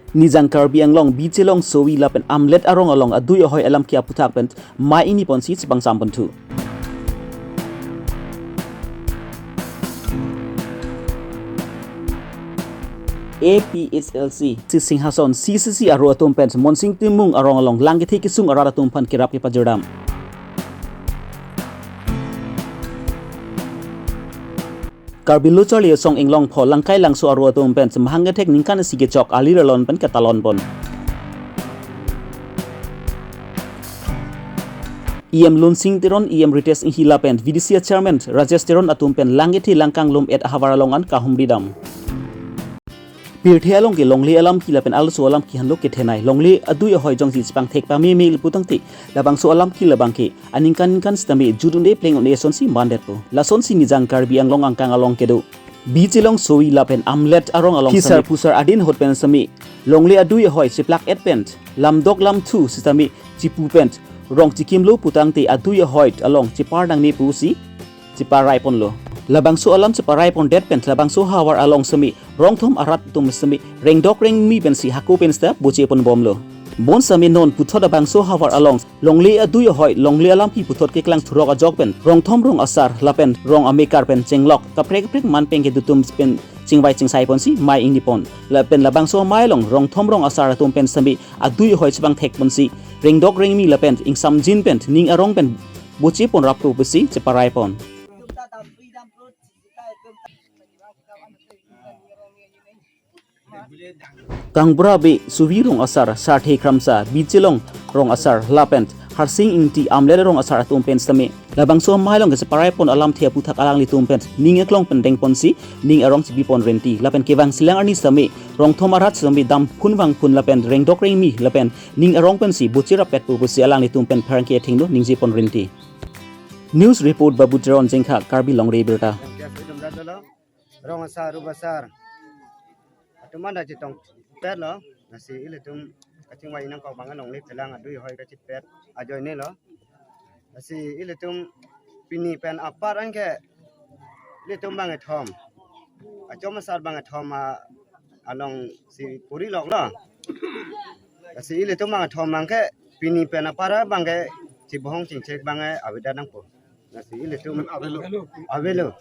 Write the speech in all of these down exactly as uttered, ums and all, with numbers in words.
Nijang Karbi Anglong Bijilong Sovi lapen Amlet arong along adui ahoi alam ke aputhak pen mei ingni ponsi chepangsampon thu. A P H L C, si Singhason, C C C aro atum pen Monsing Timung arong along lang kethe kesung arat atum aphan kerap kepajirdam. Karbi Lo Charli Asong Inglongpho Langkai Langso aro atum pen semahang kethek ningkan isi kechok alir alon pen ketalonpon. E M Lunsing Teron, E M Ritesh Enghi lapen V D C Chairman Rajesh Teron atum pen lang kethe lang kanglum et ahavar along an kahumridam. Pirthe along ke longle alam ke lapen arloso alam ke henlo kethenei. Longle adui ahoi jongsi chepangthek pameme le putangte, labangso alam ke labang ke aningkan ningkan sitame jut un-e pleng un-e asonsi mandetpo. Lasonsi Nijang Karbi Anglong angkang along kedo Bijilong Sovi lapen Amlet arong along phisar sitame phusar adin ahut pen sitame longle adui ahoi cheplak et pen lamdok lamthu sitame chipu pen rong chikimlo putangte adui ahoi along chepar nangne pusi cheparai ponlo. Labangso alam cheparai pondet pen labangso havar along sitame rongthom arat atum sitame rengdok rengmi pensi hako pen sita boche ponbomlo. Bon sitame non puthot labangso havar along longle adui ahoi longle alam pi puthot keklang thurok ajok pen rongthom rong asar lapen rong amekar pen chenglok kaprek kaprek man pen kedo atum pen chingvai chingsai ponsi mei ingni pon. Lapen labangso amei along rongthom rong asar atum pen sitame adui ahoi chepangthek ponsi rengdok rengmi lapen ingsamjin pen ning arong pen boche ponrappo pusi cheparai pon. Kangbura Bey, Sovi rong asar, Sarthe Kramsa, Bijilong rong asar lapen Harsing Ingti, Amlet rong asar atum pen sitame labangso amei along kecheparai pon alamthe aputhak alanglitum pen ning aklong pen dengponsi ning arong chepi pon renti. Lapen kevangsi lang arni sitame rongthom arat sitame damphun vangphun lapen rengdok rengmi lapen ning arong pensi boche rappetpo pusi alanglitum pen pherangke athengno ningje pon renti. News report, Babu Teron Jengkha, Karbi Longri Abirta. Rong asar, rup asar atum anda chetongpetlo. Lasi ilitum kachingvai nangkok abang longle phelang adui ahoi kachepet ajoinelo. Lasi ilitum pini pen apar anke ilitum bang kethom, achom asar bang kethom a- alongsi puri loklo. Lasi ilitum bang kethom abangke pini pen apar abangke chibohong chingchek abangke avedet nangpo. Lasi ilitum avelo. Avelo.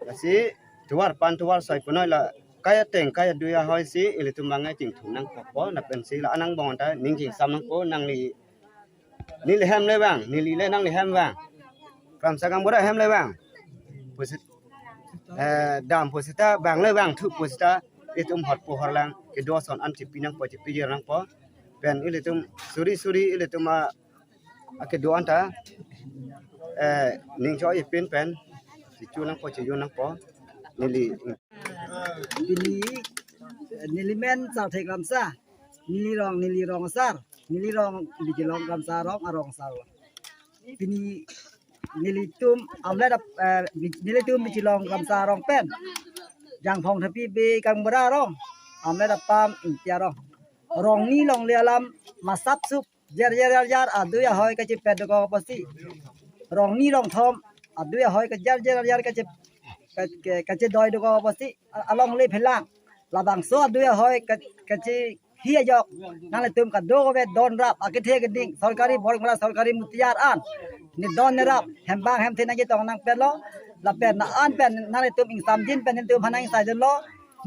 Lasi tovar pen tovar soi punoi la kai ateng kai adui ahoisi ilitum abangke chingthum nangkokpo, lapensi la anang bong ta ning chingsam nangpo, nangli neli hem le vang, neli le nangli hem vang, Kramsa Kangbura hem le vang pusi, eh, dam pusita, vang le vangthu pusita, itum hotpo horlang kedo ason an chepi nangpo, chepijir nangpo. Pen ilitum suri suri ilitum a- akedo anta, eh, ning cho-ipin pen chichu nangpo, chiju nangpo. Neli, neli, neli men Sarthe Kramsa, neli rong, neli rong asar, neli rong Bijilong Kramsa rong arong asar. Pini nelitum Amlet ap- eh, nelitum Bijilong Kramsa rong pen Jangphong Thapi Bey Kangbura rong, Amlet apam Ingti arong, rongni longle alam masap sup jer jer jar jar adui ahoi kachepet dokok apotsi, rongni rongthom adui ahoi kajer jer jar jar kache- ka- ka- kachedoi dokok apotsi, a- alongle phelang labangso adui ahoi ka- kachehi ajok nanglitum kadokave donrap akethe keding sorkari bormara sorkari mutiar an ne don nerap hembang hemthe nangchetong nangpetlo. Lapen la-an pen nanglitum ingsamjin pen nelitum aphan nangsaidunlo,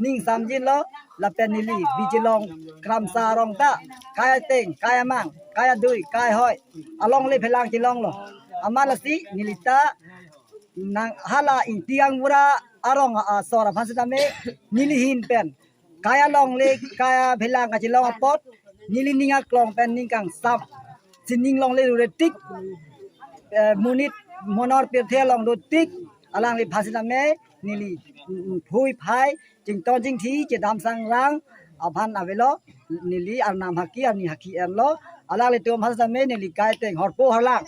ning samjinlo. Lapen neli Bijilong Kramsa rong ta kai ateng, kai amang, kai adui, kai ahoi alongle phelang chelonglo. Amat lasi neli ta nang hala Ingti Kangbura arong asor aphan sitame neli ahin pen kai alongle, kai aphelang kachelong apot neli ning aklong pen ning kangsam, sining longle ruretik, eh, monit monor pirthe along dotik, alangliphan sitame neli, mm, phui phai, chington chingthi, chedam sangrang aphan avelo, neli arnam haki, arni haki enlo, alanglitum aphan sitame neli kai ateng horpo horlang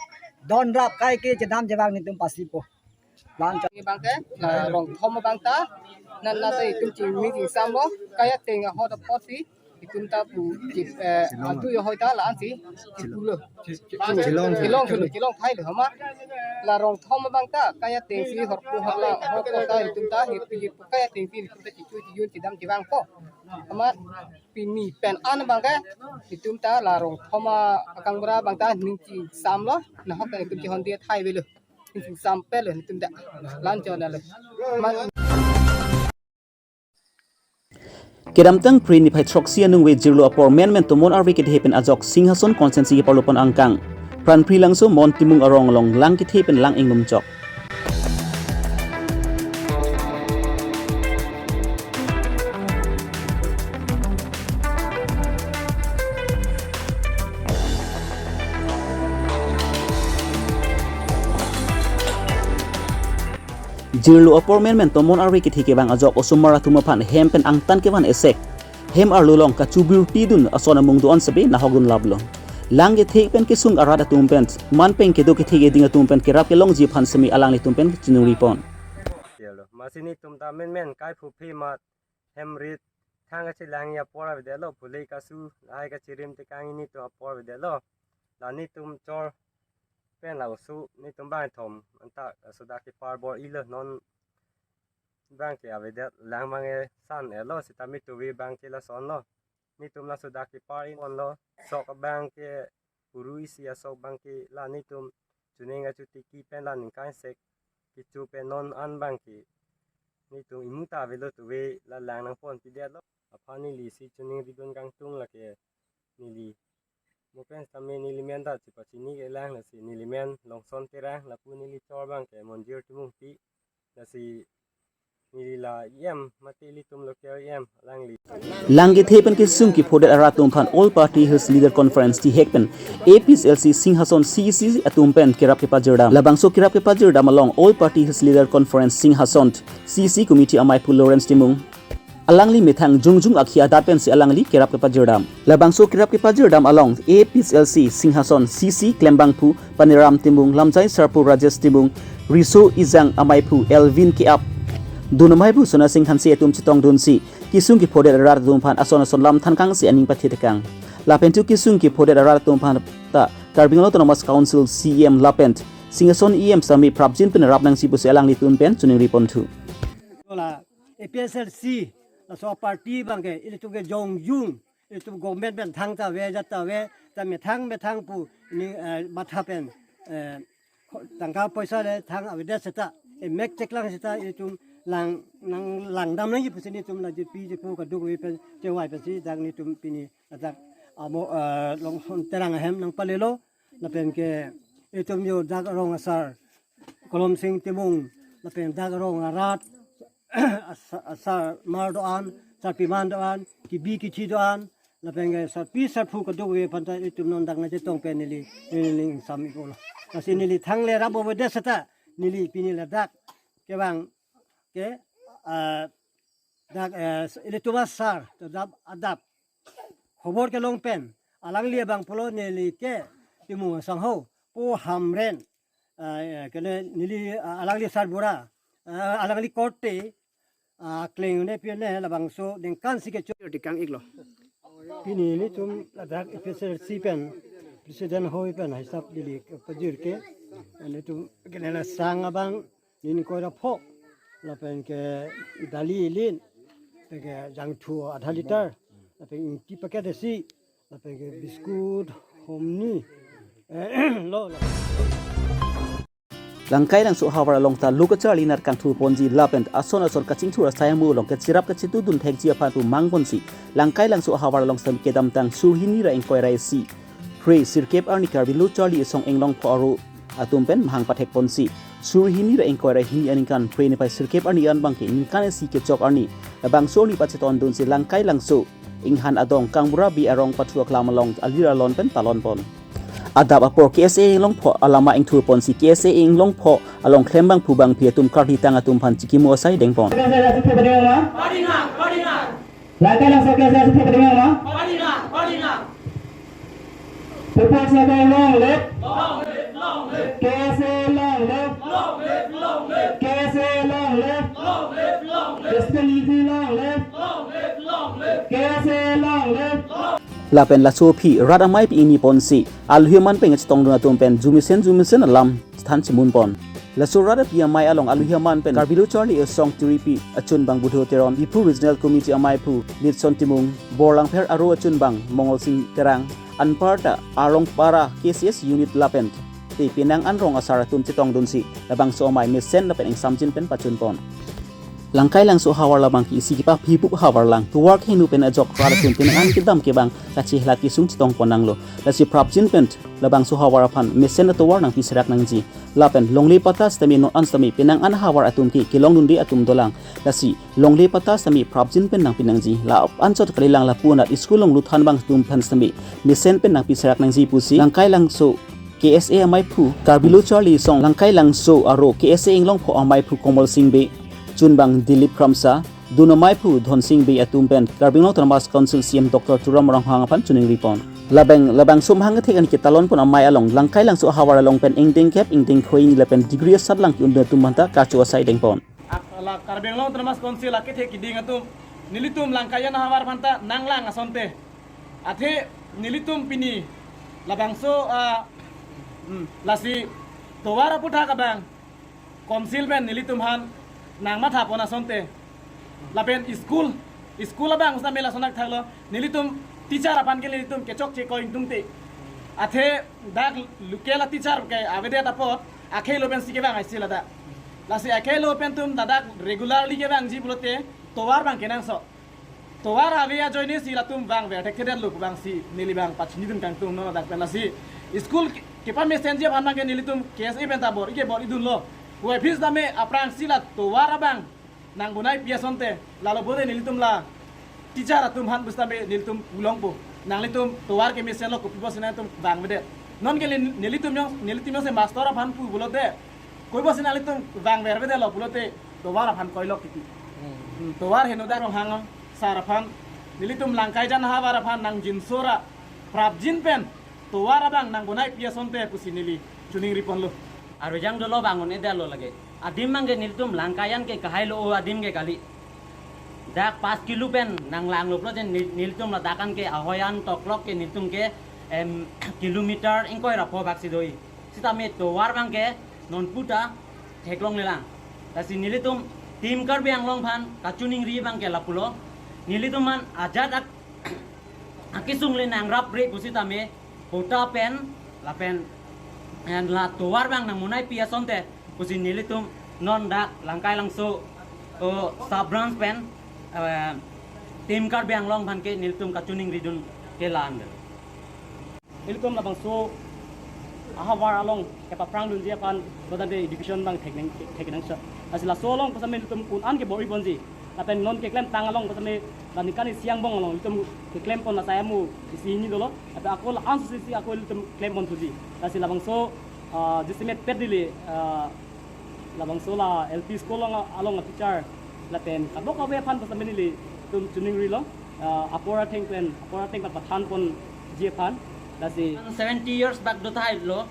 donrap kai ke chedam chevang nelitum pasipo. Lang cha- Ni abangke, eh, rongthom abang ta, nan nate itum chingmi chingsamlo, kai ateng ahot apotsi, Itum ta pu, eh, adu yo hoi ta la ansi, chipullo. Chilong. Chilong, chilong, chilong thai lo hama. La rong thom abang ta, kaya tengsi horpo hala, horpo ta itum ta, hipi hipi kaya tengsi itum ta chichu chiyun chidam chivangpo. Hama, pini pen an abang ke, itum ta la rong thom akang bra abang ta, ning chingsam lo, nahok ta itum chihon dia thai velo. Ning chingsam pe lo, itum ta, lan chon lo. Hama, Kedamtang Phre niphai throksi aningve jirlo apor menmen tomon arve kethe pen ajok Singhason constituency keparlo pon angkang Pranpri Langso Mon Timung arong along lang kethe pen lang inglum chok. Jirlo apor menmen tomon arve kethe kevang ajok osomar atum aphan hem pen angtan kevan esek, hem arlo along kachubirti dun ason amung do-an sebe nahok dun laplo. Lang kethe pen kesung arat atum pen, man pen kedo kethe keding atum pen kerap kelongji aphan semi alanglitum pen chiningri pon. Amatsi netum ta menmen kai phuphi mat hem rit thang kachelangji apor avedetlo, phule kasu lahai kachirim tekangji netum apor avedetlo. La netum chor pen la oso netum bangthom anta sodak kepar bor-ilo, non bangke avedet lang bangke san-etlo, sitame tuve bangke lasonlo. Netum la sodak kepar-i ponlo, sok bangke puru isi asok bangke la netum chuning achutiki pen la ningkan sek kecho pen non an bangke netum imu ta avelo tuve, la lang nangponpidetlo. Aphan neli si chuning ridun kangtung lake neli. Mo pen sitame neli men ta chipachini kelang, lasi neli men Longson Terang, lapu neli chor bangke Monjir Timungpi, lasi neli la E M mate ilitum local E M alangli. Lang kethe pen kesung kephodet arat atum aphan All Party Hills Leader Conference tihek pen A P H L C Singhason C E C atum pen kerap kepajirdam. Labangso kerap kepajirdam along All Party Hills Leader Conference Singhason C E C Committee amei aphu Lawrence Timung, alangli methang jongjung akhei adat pensi alangli kerap kepajirdam. Labangso kerap kepajirdam along A P H L C Singhason C C klembangphu Paniram Timung, lamjai sarpo Rajesh Timung, riso ejang amei aphu Elvin Keap, dun amei aphu Sona Sing Hanse atum chetongdunsi kesung kephodet arat atum aphan ason ason lam than kangsi aning pathe tekang. Lapen tu kesung kephodet arat atum aphan ta Karbi Anglong Autonomous Council C E M lapen Singhason E M sitame prapjin pen rap nangsi pusi alanglitum pen chiningri ponthu. Lo la A P H L C, laso party bangke ilitum ke jongjung, ilitum government pen thang ta ave, jat ta ave, ta methang methang pu ning, eh, matha pen, eh, tangka poisa le thang avedet seta, eh, mek cheklang seta ilitum lang, nang langdam nangji pusi netum la jepi jepu kadokave pen chevai pensi dak netum pini dak amo, eh, Longson Terang ahem nangpalelo, lapen ke itum yo dak rong asar Kolom Sing Timung, lapen dak rong arat, asa-, asar mar do-an, sarpiman do-an, kebi kethi do-an, lapen ke sarpi sarpo kadokave aphan ta itum non dak nangchetong pen neli, neli ingsam iklo. Lasi neli thangle rap avedet seta, neli pini ladak kevang ke, ah, dak, eh, ilitum asar, adap, adap khobor kelong pen, alangli abang pulo neli ke Timung asangho, pu Hamren, eh, kene neli, eh, alangli sarbura, eh, alangli korte, ah, kleng ne pine labangso ningkan si kecho tekang iklo. Pini nelitum ladak A P H L C pen, President hoi pen, hisap neli kepajir ke, nelitum kene la sang abang, nin koi ra phok, lapen ke dali ilin, lapen ke jangthu adha liter, lapen ingti packet isi, lapen ke biscuit, homni, eh, lo, lo. Langkailangso ahavar along ta lo kacharli nat kangthur ponji lapen ason ason kachingthur asai amu along kachirap kachetudun thekji aphan pu mang ponsi, Langkailangso ahavar along sitame kedamtang sur hini ra ingkoi ra isi, Phre sirkep arni Karbi Lo Charli Asong Inglongpho aro atum pen mahang pathek ponsi, sur hini ra ingkoi ra hini aningkan Phre niphai sirkep arni an bangke ningkan isi kechok arni, labangso arni pachetondunsi Langkailangso Inghan adong Kangbura Bey arong pathu aklam along alir alon pen talon pon. Adap apor K S A Inglongpho alama ingthur ponsi K S A Inglongpho along klembangphu bangpi atum karhitang atum aphan chikimo asai dengpon. Langkailangso K S A asuphe pading ma? Pading nang, pading nang. Langkailangso K S A asuphe pading ma? Pading nang, pading nang. People's Movement long live. Long live, long live. K S A long live. Long live, long live. K S A long live. Long live, long live. K S A long live. Long live, long live. K S A long live. Lapen laso aphi rat amei pi ingni ponsi alohi aman pen chetongdun atum pen jumesen jumesen alam than chimun pon. Laso rat aphi amei along alohi aman pen Karbi Lo Charli Asong Tiripi achunbang Budho Teron, Diphu Regional Committee ameiphu Nitson Timung, Borlangpher aro achunbang Mongol Sing Terang, anparta Arongpara K C S unit lapen te penang an rong asar atum chetongdunsi labangso amei mesen lapen ingsamjin pen pachun pon. Langkai Langso ahavar labang ke isi kepaphipup ahavar lang, tovar kehingno pen ajok rat atum penang an kedam kevang kachehlat kesung chetong pon nanglo. Lasi prapjin pen labangso ahavar aphan mesen atovar nangpi serak nangji. Lapen longle patta sitame non an sitame penang an ahavar atum ke kelongdunde atum dolang. Lasi longle patta sitame prapjin pen nangpi nangji. La anchot kalilang lapu anat school along luthan abang atum aphan sitame mesen pen nangpi serak nangji pusi Langkai Langso K S A ameiphu Karbi Lo Charli Asong, Langkai Langso aro K S A Inglongpho ameiphu Komol Sing Bey, chunbang Dilip Kramsa, dun ameiphu Dhon Sing Bey atum pen Karbi Anglong Autonomous Council C E M Doctor Tuliram Ronghang aphan choningri pon. Labang labangso mahang kethek an ketalon pon amei along Langkai Langso ahavar along pen ingdeng kep ingdeng khroi hini lapen degree asat lang ke-un atum aphanta kacho asai deng pon. Ak-, la Karbi Anglong Autonomous Council akethe kiding atum, nelitum Langkaijan ahavar aphanta nanglang asonte. Athe nelitum pini labangso, ah, hmm, lasi tovar aputhak abang Council pen nelitum aphan nangmatha pon asonte. Lapen school, school abang sitame lason athak lo. Nelitum teacher aphan ke nelitum kechokche ko ingtungte. Athe dak local teacher ke avedet apot akhei lo pensi kevang aisi ladak. Lasi akhei lo pen atum ladak regularly kevangji pulote tovar abang kenangsot. Tovar ave ajoine si latum vangver thekthedetlo pu abangsi neli abang pachinidun kangtung non ladak pen. Lasi school ke-, kepamesenji aphan abang ke nelitum K S A pen ta bor-i ke bor-idunlo. Puvoiphit sitame aphrangsi la tovar abang nangbonaipi asonte, lalo pulote nelitum la teacher atum aphan pusitame nelitum pulongpo. Nanglitum tovar kemesenlo, kopi pusi nangtum vangvedet. Non ke neli-, nelitum jong, nelitum jongsi master aphan pu pulote, kopi pusi nanglitum vangvervedetlo pulote tovar aphan koilok kiti. Hmm. Hmm, tovar henodak Ronghang sar aphan, nelitum Langkaijan ahavar aphan nangjinso ra prapjin pen tovar abang nangbonaipi asonte pusi neli choningri ponlo. Arujang dolo, bangun edetlo lake. Adim abang ke nelitum Langkaijan ke kahailo, o adim ke kali. Dak pas kilo pen nanglanglo pulote nel-, nelitum ladak an ke ahoi an toklok ke nelitum ke, em, kilometer ingkoi ra pho bak si do-i. Sitame tovar abang ke non puta theklonglelang. Lasi nelitum Team Karbi Anglong aphan kachoningri abang ke lapulo. Nelitum aphan ajat ak-, akesung le nangrapre pusitame patta pen lapen, eh, la tovar abang nangbonaipi asonte pusi nelitum non dak Langkai Langso, oh, sub branch pen, eh, Team Karbi Anglong aphan ke nelitum kachoningridun ke la-an. Ilitum labangso ahavar along kepaphrangdunji aphan bodande education abang theknang, theknangsot. Lasi laso along pusitame ilitum un-an ke bor-i ponji. Lapen non keklemtang along pusitame la ningkan isi angbong along ilitum keklem pon asai amu isi hini dolo. Lapen ako la-an susi ako ilitum klem pon thuji. Lasi labangso, ah, jasemet pet neli, ah, labangso la L P school along, along a teacher lapen kadokave aphan pusitame nelitum choningrilo, ah, apor atheng pen, apor atheng pen pathan ponji aphan. Lasi seventy years bak do tahai lo,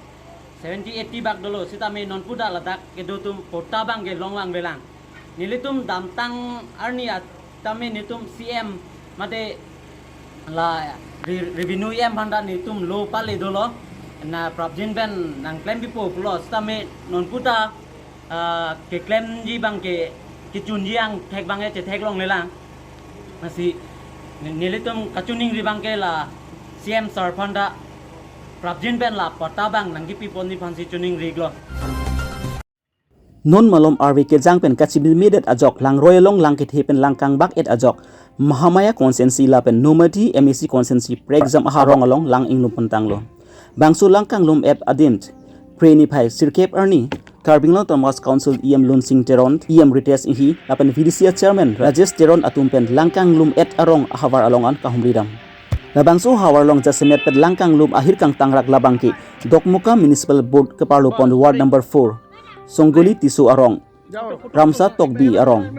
seventy, eighty bak dolo, sitame non puta ladak kedo atum patta abang ke longvangvelang. Nelitum damtang arni a tame nelitum C M mate la re-, revenue E M aphanta nelitum lo pale dolo. Na prapjin pen nangklempipo pulo sitame non puta, ah, keklemji abang ke kechunji angthek abang ke chetheklonglelang. Lasi ne-, nelitum kachoningri abang ke la C M sir aphanta prapjin pen la patta abang nangkepi ponji aphansi choningri-iklo. Non malom arve kejang pen kachibilmedet ajok langroi along lang kethe pen lang kangbak-et ajok Mahamaya constituency lapen Nomati M A C constituency pre-exam aharong along lang inglum pontanglo. Bangso lang kanglum-et adim Phre niphai sirkep arni Karbi Anglong Autonomous Council E M Lunsing Teron, E M Ritesh Enghi lapen V D C a chairman Rajesh Teron atum pen lang kanglum-et arong ahavar along an kahumridam. Labangso ahavar along jasemet pen lang kanglum ahir kangtangrak labang ke Dokmoka Municipal Board keparlo pon ward number four, Songgoli Tisso arong, Ramsa Tokbi arong,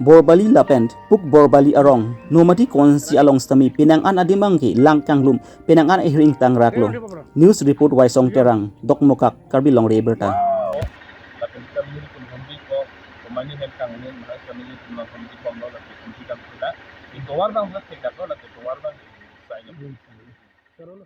Borbali lapen Puk Borbali arong, Nomati constituency along sitame penang an adim abang ke lang kanglum penang an ahir ingtangraklo. News report Waisong Terang, Dokmoka, Karbi Longri Abirta. Lapen kami ni kum hambi ko, pemani hen kanglum, bahasa ni kum hambi ko, lapen kum hambi ko, tovar abang sa thekdaklo, lake tovar abang sai lo. Hmm, sai lo.